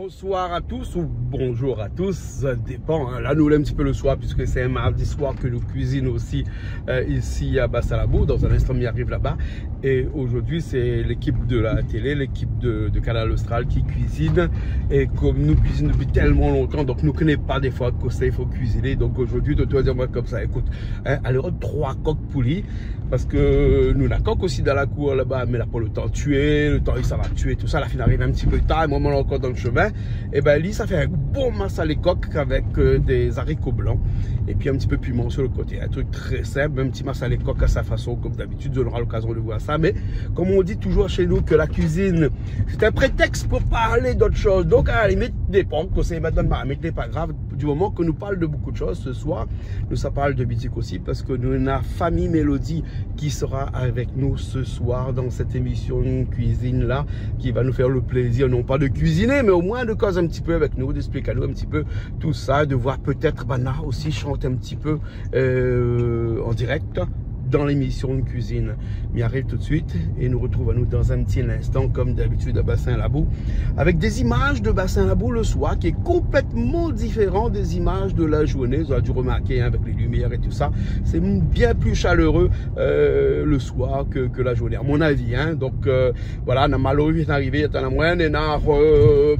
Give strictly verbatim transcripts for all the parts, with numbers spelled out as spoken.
Bonsoir à tous ou bonjour à tous, sa dépan, in. La, nou lé in ti pé le soir, puisque c'est un mardi soir que nous cuisinons aussi, euh, ici à Bassin Labou. Dans un instant, mi ariv laba. Et aujourd'hui, c'est l'équipe de la télé, l'équipe de, de Kanal Austral qui cuisine. Et kom nou kuizine dopi tèlman lontan, donk nou koné pa défoi kosa i fo kuiziné. Donk aujourd'hui, Toto la di amoin konmsa, ékout, in, alé rod troi kok pou li. Parske nou néna kok osi dan la kour laba, mé la pa le tan tié, le tan i sava tié, tousa, la fine ariv in ti pé tar, é moin, moin lé ankor dan le shemin. Ébin, li, sa fé in bon masalé kok avèk, euh, dé zariko blan, épi in ti pé piman sur le koté. In trik trè sinp, in ti masalé kok à sa façon, kom d'abitid, zot nora lokazion de voir sa. Mé, kom on di toujour shé nou, ke la kuizine, sé in prétèks pou parl d'ot shoz. Donk, a la limit, dépan kosa i mèt dan marmit, lé pa grav. Du moment que nous parle de beaucoup de choses ce soir, nou sa parl de mizik osi, parske nou néna Fami Mélodi ki sera avèk nou ce soir dans cette émission de cuisine-là, qui va nous faire le plaisir, non pas de cuisiner, mais au moins de koz in ti pé avèk nou, d'expliquer à nous un petit peu tout ça, de voir peut-être banna aussi chanter un petit peu, euh, en direct dans l'émission de cuisine. Mi ariv tout de suite et nous retrouvons nous dans un petit instant, comme d'habitude, à Bassin Labou, avec des images de Bassin Labou le soir, qui est complètement différent des images de la journée. Vous avez dû remarquer, hein, avec les lumières et tout ça, c'est bien plus chaleureux, euh, le soir que, que la journée, à mon avis, hein. Donc, euh, voilà, na Malo i arivé, atann amoin, néna, euh,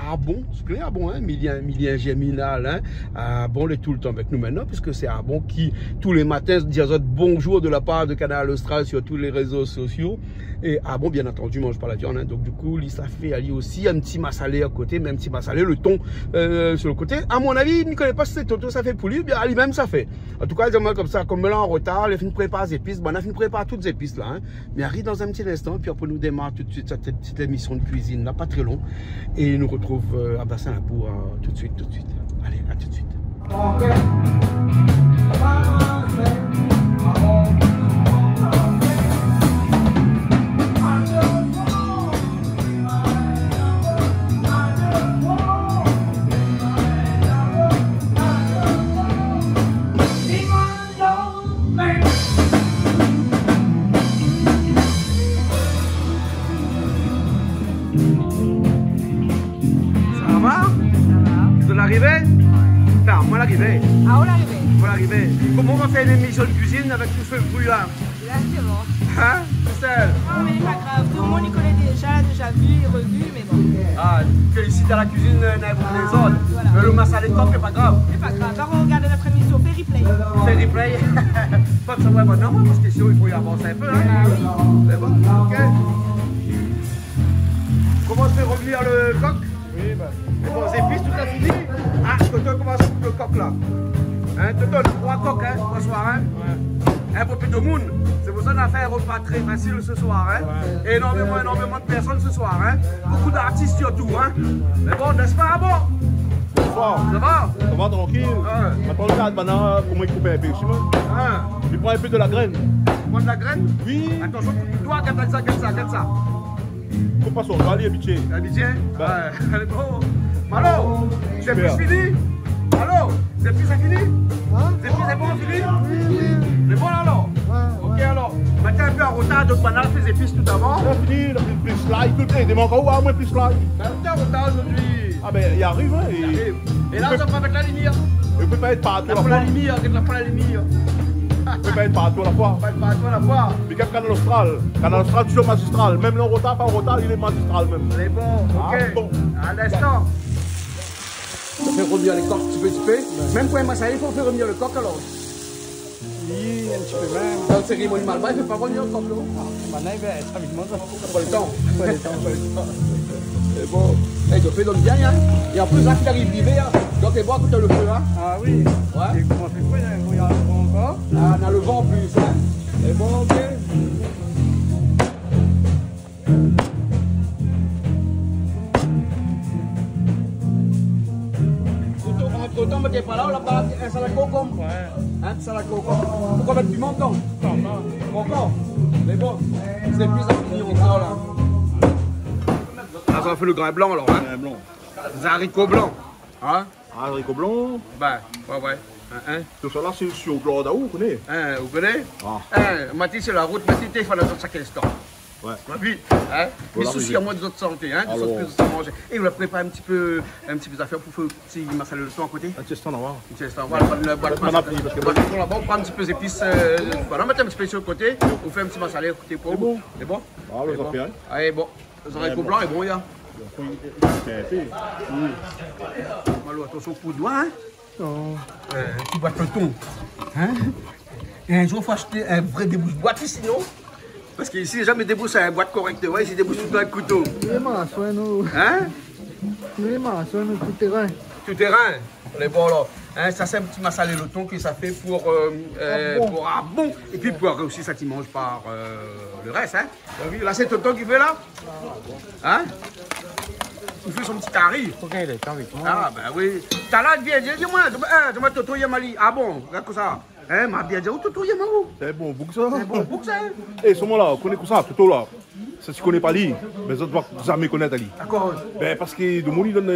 Arbon, sé klèr, Arbon, in, Milien, Milien Germinal, in. Arbon lé toultan avèk nou mintnan, puisque sé Arbon ki, tou lé matin, di azot bonjour de la par de Kanal Austral sur tous les réseaux sociaux. É Arbon, bien entendu, i manz pa la viann, in. Donk, du kou, li sa fé ali osi in ti masalé a koté, mé in ti masalé, le ton, euh, sur le côté. À mon avis, mi koné pa si sé Toto sa fé pou li, oubien ali mèm sa fé. An tou ka, di amoin konmsa, kom la an rotar, la fine prépar zépis, banna la fine prépar tout zépis la, in. Mi ariv dan in ti instan, épi apré nou démar tout de suite cette petite émission de cuisine la, pa trè lon. É nou retrouv, euh, à Bassin Labou, euh, tout de suite, tout de suite. Allez, à tout de suite. Sa va ? Sa va. Zot la arivé ? Anfin, moin la arivé. Ah, ou la arivé. Moin la arivé. Koman ou va fé in émission de cuisine avèk tout se bri la ? Exactement. In ? Tout sèl ? Non, mé pa grav. Tout le monde i koné déja, déja vu et revu, mé bon. Ah, ke isi dan la kuizine, euh, néna in bout désord. Voilà. Mé le masalé kok, sé pa grav. Sé pa grav. Alor, on regarde notre émission, fé replay. Fé replay. Pa ke sa va, non, parske sinon, i fo avansé in pé, in. Ah oui. Mé bon, ok. Koman i fé revenir le kok ? Oui, ben. Mé bon, zépis, tout la fini. Ah, Toto i komans le kok la. In, Toto, troi kok, in, ce soir, in. Ouais. In pé plis de moun. Sé pou sa nou la fé in repa trè fasil ce soir, in. Ouais. Énormeman, énormeman de pèrsone ce soir, in. Beaucoup d'artistes surtout, in. Mé bon, n'est-ce pas, bon ? Bonsoir. Sa va ? Sa va, trankil. Ouais. Atann, gard banna, koman i koup in pé isi, moin. In. I pran in pé de la grène. Pran de la grène ? Oui. Atansion, koup doi, gard sa, gard sa, gard sa. Koup pa son doi, li lé abitié. Abitié ? Ben. Ouais, lé bon. Malo, zépis fini ? Malo, zépis lé fini ? In ? Zépis lé bon, fini ? Oui, oui, oui. Lé bon alor ? Ouais, ouais. Ok alor. Mintnan in pé an rotar, donk banna la fé zépis tout avan. La fini, la fé plis lay, tout, é, i mank ankor, ah, moin plis lay. Ben, ou lé an rotar zordi. Ah ben, i ariv, in, i ariv. É la, ou pé pa mèt la limièr. I pé pa èt partou la foi. La limièr, gèt la limièr. I pé pa èt partou la foi. Pa èt partou la foi. Big up Kanal Austral. Kanal Austral, toujours magistral. Mèm le rotar, pa rotar, li lé magistral mèm. Lé bon, ah, ok. Bon. À l'instant. Fé revenir le kok ti pé, ti pé. Mèm pou in masalé, i fo fé revenir le kok alor. Oui, in ti pé mèm. Dan sérémoni malbar, i fé pa revenir le kok, non ? Ah, banna, ben, sa, évidaman, sa. Pa le tan. Pa le tan. Pa le tan. Lé bon. É, i fé donn bien, in. É an plis, la, ki ariv livèr, in. Donk, lé bon, kout le fé, in. Ah oui. Ouais. É koman fé fri, in, i fo avoir le van ankor. Ah, néna le van an plis, in. Lé bon, ok. Antrètan, moin té pa la, ou la pa in salad konkonm. Ouais. In, salad konkonm. Ou pé mèt piman dedan ? Non, non. Konkonm. Mé bon, sé plis la fini ankor la. La, sa va fé le grin blan alor, in ? Grin blan. Zariko blan, in ? Ah, zariko blan. Ben, ouais, ouais. In, in. Tousa la, sé sir Glor Daou, ou koné ? In, ou koné ? Ah. In, Matis, sé la rout, Matis, téléfone anou shak instan. Ouais. Ou la vi, in ? Voilà, mé sousi, mé amoin de zot santé, in, de zot, alor, plis zot manzé. É ou la prépar in ti pé, in ti pé zafèr pou fé in ti masalé loton a koté. In ti instan, non ? In ti instan, voilà, bann, bann, bann, bann, bann, laba, ou pran in ti pé zépis, euh, voilà, mèt in ti pé su koté, ou fé in ti masalé a koté pou... Lé bon. Lé bon ? Ah, lé bon. Alé, bon. Zariko blan lé bon, ya. Malo, atansion, kou d'doi, in. Non. Euh, ti bwat loton. In ? É in zour, fo ashté in vré débous-bwat isi, non ? Parske isi, zamé débous in bwat korèk, ouais, isi, débous toultan avèk kouto. Lé mason, nou. In ? Lé mason, nou, tout térin. Tout térin. Lé bon, la. In, sa, sé in ti masalé loton ke sa fé pou, euh, euh, ah bon, pou, ah bon. É pi pou osi, sa ti manz pa, euh, le rès, in. Ou la vi, la, sé Toto ki fé, la. In ? Li fé son ti kari. Fo gingn lé tan avèk moin. Ah, bin oui. Talèr, vien, di, di amoin, di amoin, Toto i yèm ali. Ah bon, gard kosa. In, ma bien di aou, Toto i yèm aou. Sé bon boug, sa. Sé bon boug, sa, in. É, soman la, ou koné kosa, Toto, la. Si ti koné pa li, bin, zot va zamé konèt ali. Dakor. Bin, parske domoun i donn,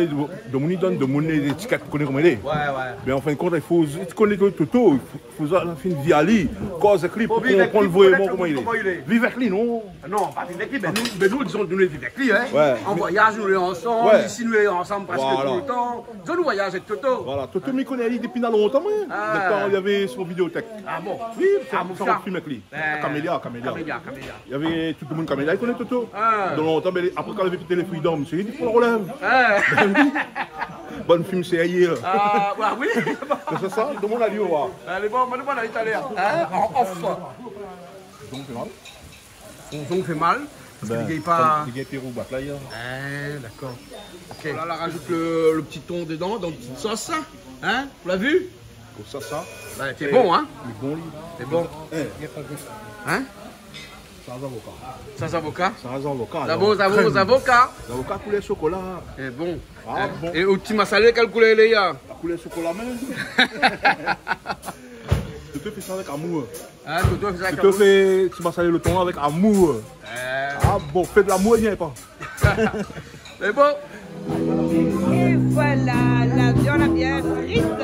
domoun i donn, domoun létikèt, ou koné koman i lé. Ouais, ouais. Bin, an fin d'kont, i fo, si ti koné Toto, i fo, fo sa, la fine vi ali, koz avèk li, pou konprann vréman koman i lé. Viv avèk li, non ? Non, pa viv avèk li, bin nou, bin nou, dizon, nou lé viv avèk li, in. Ouais. An voyaz, nou lé ansanm, ouais, isi, nou lé ansanm prèsk toultan. Voilà. Dizon, nou voyaz avèk Toto. Voilà, Toto, mi koné ali dopi na lontan, moin. Ah. Dopi kan li lavé son vidéotèk. Ah bon ? Oui, ah, sa, mon frèr. Film avèk li. Euh, Camélia, Camélia. Camélia, Camélia. Lavé tout domoun Camélia i koné Toto. Ah. Dan lontan, bin, apré, kan lavé kit lé Freedom, sé li ki pran la relèv. Ah. Bin oui. Bann film sérié, la. Ah, ouais, oui. Sé sa, domoun la vi, ouais. Alé, bon, bon, bon, alé, talèr. In ? An off. Donk, sé mal. Son zong i fé mal, parske li gingn pa. Bin, li gingn pé robat la, ya. Ah, dakor. Ok. La, la razout le, le ti ton dedan, dan le ti sos, sa. In ? Ou la vi ? Konmsa, sa. Bin, sé bon, in ? Lé bon, li. Lé bon. Eh. In ? Sa, zavoka. Sa, zavoka. Sa, zavoka, zavo-, zavo-, krèm. Zavoka. Zavoka koulèr sokola. Lé bon. Ah, bon. É out ti masalé, kèl koulèr li lé, ya ? La koulèr sokola mèm. Toto i fé sa avèk amour. In, Toto i fé sa avèk amour. Toto i fé ti masalé loton avèk amour. Euh. Ah bon, fé de lamour, i vien pa. Lé bon. Et voilà, la viande bien frite.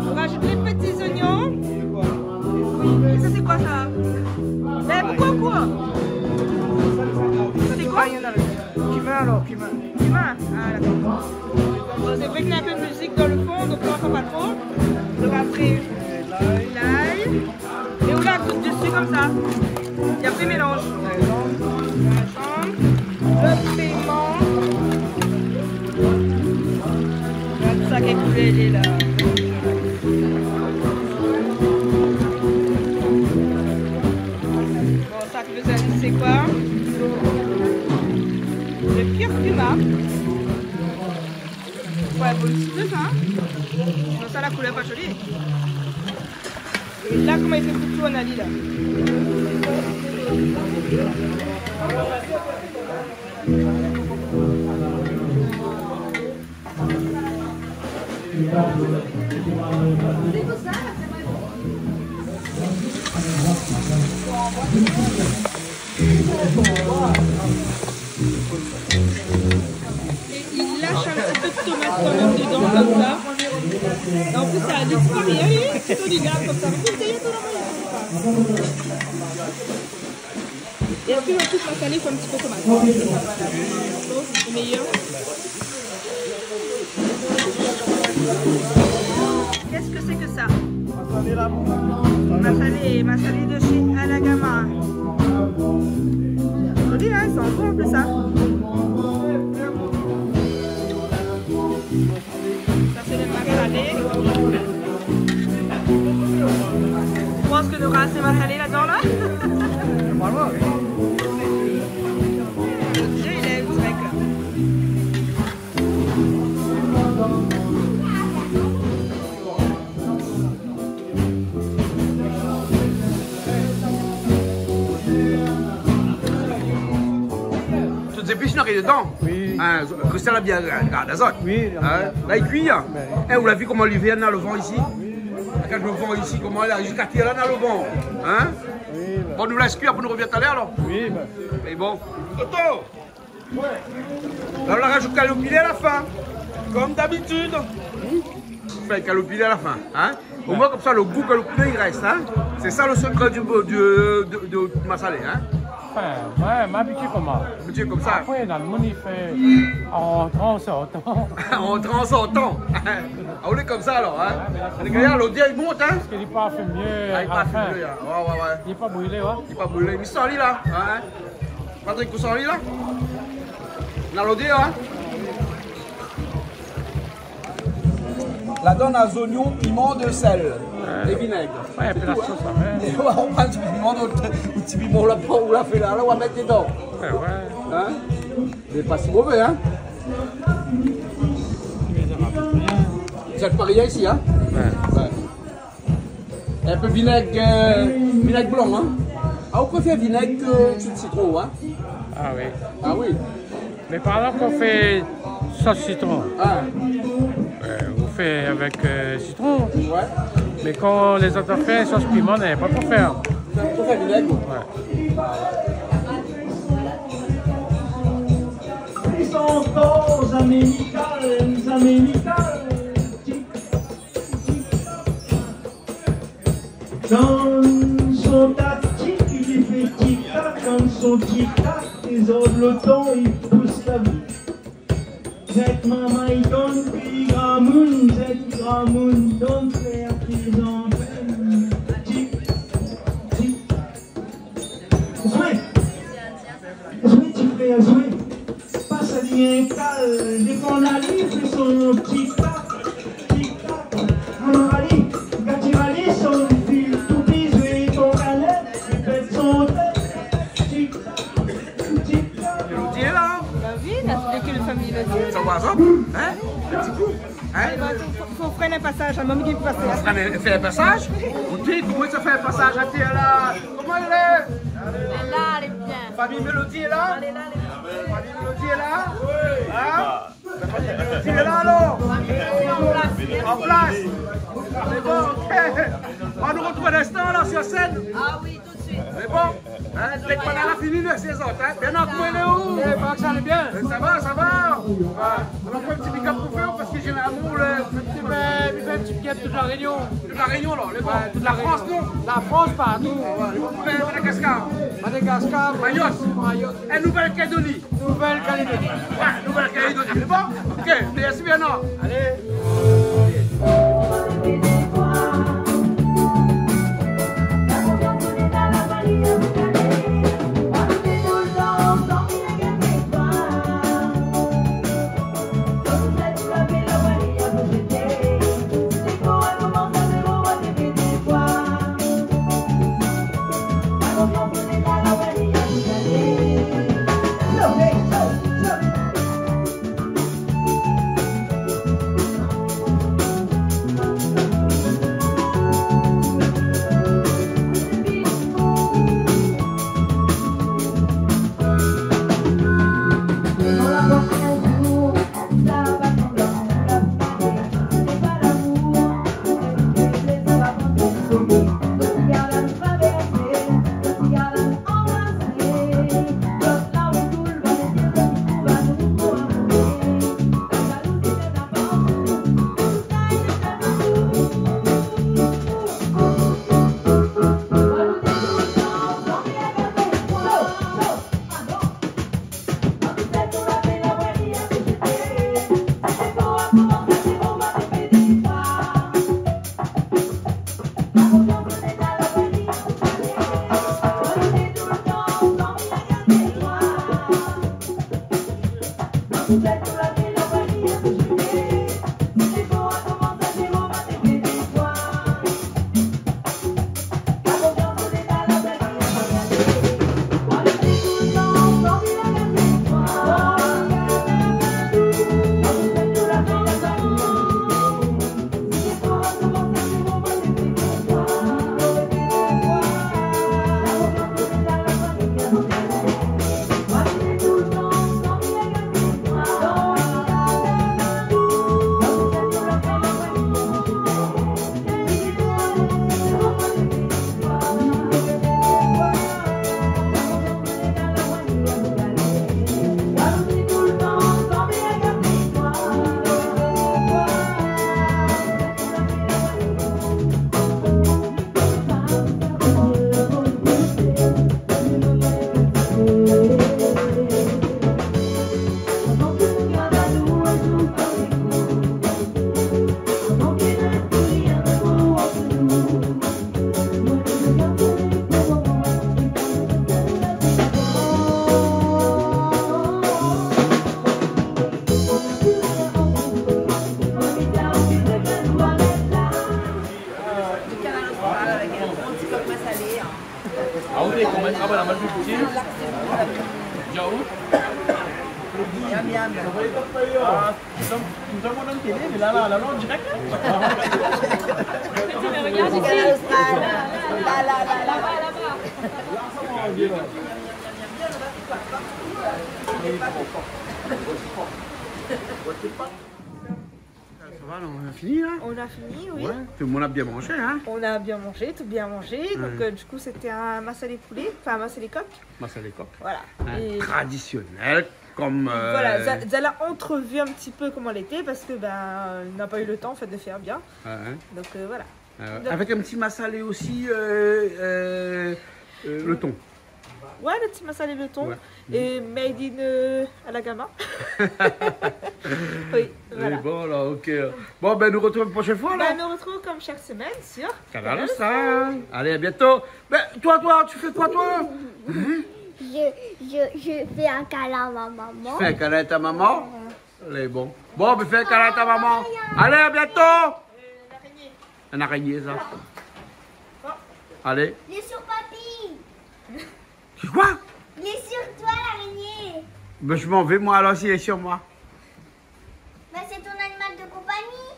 On rajoute les petits oignons. Et ça, c'est quoi, ça ? Mais pourquoi, quoi ? C'est quoi ? Cumin, alors, cumin. Cumin. Ah, d'accord. Bon, c'est vrai qu'il y a un peu de musique dans le fond, donc on entend pas trop. Donc après, l'ail. Et on la goute dessus comme ça. Et après, mélange. Gingembre, le piment. Regarde sa, kèl koulèr li lé, la. Bon, sa, c'est quoi ? Le curcuma. Ouais, bon, un petit peu ça, hein. Sinon, ça, la couleur pas jolie. É la, koman i fé pou tourn ali la ? Et il lâche un petit peu de tomate quand même dedans, comme ça. Et en plus, ça a disparaît, hein, c'est solide, hein, comme ça. Vous pouvez essayer un peu la main, je sais pas. Et est-ce que dans toute la salée, il faut un petit peu de tomate ? C'est meilleur. Qu'est-ce que c'est que ça ? Masalé, masalé de chez Alagama. Joli, hein, ils sont bons en plus, hein. Ça, c'est le masalé. Tu penses que nous aura assez masalé là-dedans, là ? Normalement, oui. Le jeu, il est direct, là. Tout zépis, na rien dedan. Oui. Hein, Christelle la bien gard azot. Oui, la bien. La i kui, hein. Ben. Eh, ou la vi koman livèr na le van isi ? Regarde le van isi, koman la, ziska tèr la, na le van. Hein ? Oui, ben. Bon, nou lès kui, apré nou revien talèr, alor. Oui, ben. É bon. Toto ! La, la rajout kaloupilé a la fin, comme d'habitude. Hmm ? Fé kaloupilé a la fin, hein ? Au moins, comme ça, le goût kaloupilé, il reste, hein ? C'est ça le secret du, du, de, de masalé, hein ? Ouais, ouais, m'abitié konmsa. Abitié konmsa. Apré, dan le moun i fé an rantran, an sortan. An rantran, an sortan. Ah, ou lé konmsa alor, hein ? Ouais, mé la, lé gayar, lodièr i mont, hein ? Parske li parfim myé a la fin. Ah, li parfim myé, hein. Ouais, ouais, ouais. Li lé pa brilé, ouais. Li lé pa brilé. Mi san li la, hein ? Patrick, ou san li la ? Na lodièr, hein ? Ladan, na zoignon, piman, de sèl é vinèg. Ouais, sé tou, hein. Sé tou la sos, hein. É ouais, ou pran ti piman, ou, ou ti piman, ou la, ou la fé la, la, ou va mèt dedan. Ouais, ouais. Hein ? Lé pa si mové, hein ? Mé sa va pa bien. Zot i fé parèy isi, hein ? Ouais. Ouais. In pé vinèg, euh, vinèg blan, hein ? Ah, ou préfèr vinèg ke ji de sitron, hein ? Ah oui. Ah oui. Mé par égzanp, kan ou fé sos sitron, ah, euh, ou fé avèk, euh, sitron. Ouais. Mé kan lézot i fé sos piman, na pa pou fé. Sa pou fé vinèg, ouais. Ouais. Li son ankor zamé mi kal, zamé mi kal. Dan son taktik, li fé tik-tak, dan son tik-tak, lézot lo tan, li pous la vi. Zèt manman, li donn pi gramoun, zèt gramoun, donn frèr, pi zanfan. Tik, tik. Zoué. Zoué, ti frèr, zoué. Pas ali in kal, défann ali, fé son tik-tak, tik-tak. Alor ali, gati ali, son fil toupi, zoué ton kanèt, fé son tèt. Tik-tak, tik-tak. Elodie lé la, hein ? Bah oui, la, de quelle famille, Elodie ? Sa va, sa ? Hein ? In ti kou. Hein ? Alé, bah, fo, fo, fo frèn in pasaz, in momon ki pé pasé. Fo frèn in, fé in pasaz ? Ou di, koman sa fé in pasaz atèr la ? Koman i lé ? Lé la, lé bien. Famiy Mélodie lé la ? Lé la, lé la. Famiy Mélodie lé la ? Hein ? Famiy Mélodie lé la, alor ? Famiy Mélodie an plas. An plas. Lé bon, OK. Anou artrouv dan in instan, la, sir sèn. Ah oui, tout de suite. Lé bon ? Hein, dèk banna la fini, nou, sé zot, hein. Bien, non, koman i lé, ou ? Eh, bah, sa lé bien. Sa va, sa va. Ah. Ou na pa in ti big up pou fé, parske zénéralman, ou lé, ou fé in ti, ben, ou fé in ti big up tout La Rényon. Tout La Rényon, la, lé bon. Ouais, tout La Rényon. La Frans, non ? La Frans, partou. Ouais, lé bon. Ou fé Madagascar. Madagascar. Mayotte. Mayotte. É Nouvelle-Calédonie. Nouvelle-Calédonie. Ouais, Nouvelle-Calédonie, lé bon ? OK, mèrsi bien, non ? Alé. Miam, miam. Ah, nous sommes, nous sommes en télé, mais là, là, là, là, en direct, là. Mais regarde ici. Là, là, là, là. Là-bas, là-bas. Ça va, là, on a fini, là ? On a fini, oui. Ouais, tout le monde a bien mangé, hein ? On a bien mangé, tout bien mangé. Donc, euh, du coup, c'était un massalé poulet, enfin, un massalé coq. Massalé coq. Voilà. Hein, traditionnel, comme, euh, voilà, zot la, zot la entrevu un petit peu comment elle était, parce que, ben, on n'a pas eu le temps, en fait, de faire bien. Ouais, ouais. Donc, euh, voilà. Euh, donc, avec un petit massalé aussi, euh, euh, euh, le thon. Ouais, le petit massalé le thon. Ouais. Et made in, euh, à la Gama. Oui, voilà. Mais bon, alors, ok. Bon, ben, nous retrouvons la prochaine fois, là. Ben, nous retrouvons comme chaque semaine sur Kanal Austral. Allez, à bientôt. Ben, toi, toi, tu fais quoi, toi ? Hein ? Je, je, je fais un câlin à ma maman. Tu fais un câlin à ta maman ? Ouais. Allez, bon. Bon, ben, fais un câlin à ta maman. Allez, à bientôt. Un araignée, ça. Allez. Il est sur papy. C'est quoi ? Il est sur toi, l'araignée. Ben, je m'en vais, moi, alors, s'il est sur moi. Ben, c'est ton animal de compagnie.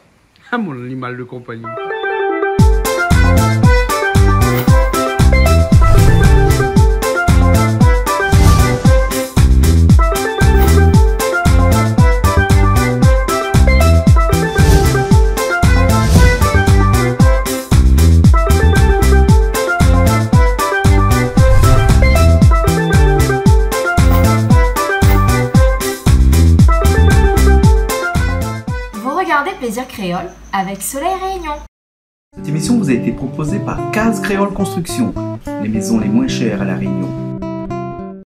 Ah, mon animal de compagnie. Vous regardez Plaisir Créole avec Soleil Réunion. Cette émission vous a été proposée par Case Créole Construction, les maisons les moins chères à La Réunion.